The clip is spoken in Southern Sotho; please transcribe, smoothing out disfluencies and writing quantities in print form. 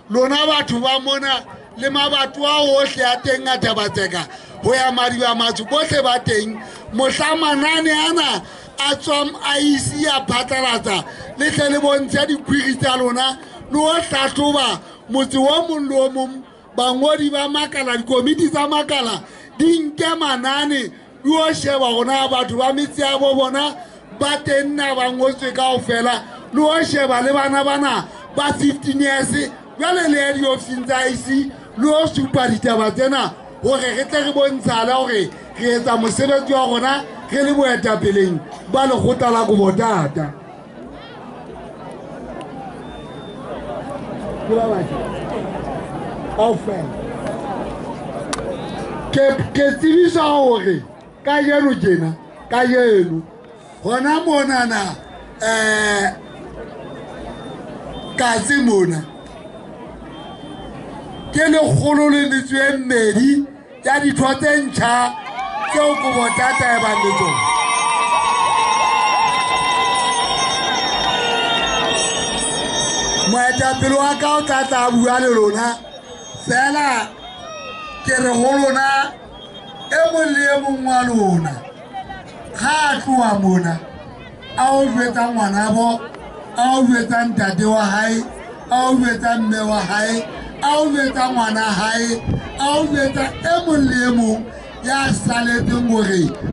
Lona batho ba mona le mabato a ohle a teng a Thaba-Tseka ho ya Madiba Matsho bohle ba teng. Mohla manane ana a tswang IEC a phatlalatsa le tle le bontshe dikhwiri tsa lona le ho hlahloba motse o mong le o mong. Bangodi ba makala, dikomiti tsa makala di nke manane di o sheba hore batho ba metse ya bo bona ba teng na ba ngotswe kaofela, le o sheba le bana bana ba 15 years. Jwale le ya diofising tsa IEC le o supa ditaba tsena hore re tle re bontshale hore re etsa mosebetsi wa rona re le boetapeleng ba lekgotla la Kobotata. Kaofela ke tsebisa hore kajeno tjena, kajeno hona monana Katse mona ke 102 ya ditho tse ntjha tseo Kobotata e bang le tsona. Moetapele wa ka o tla tla bua le lona fela, ke re ho lona e mong le e mong wa lona ha a tloha mona a o jwetsa ngwanabo, a o jwetsa ntate wa hae, a o jwetsa mme wa hae, a o jwetsa ngwana hae, a o jwetsa e mong le e mong ya saletseng hore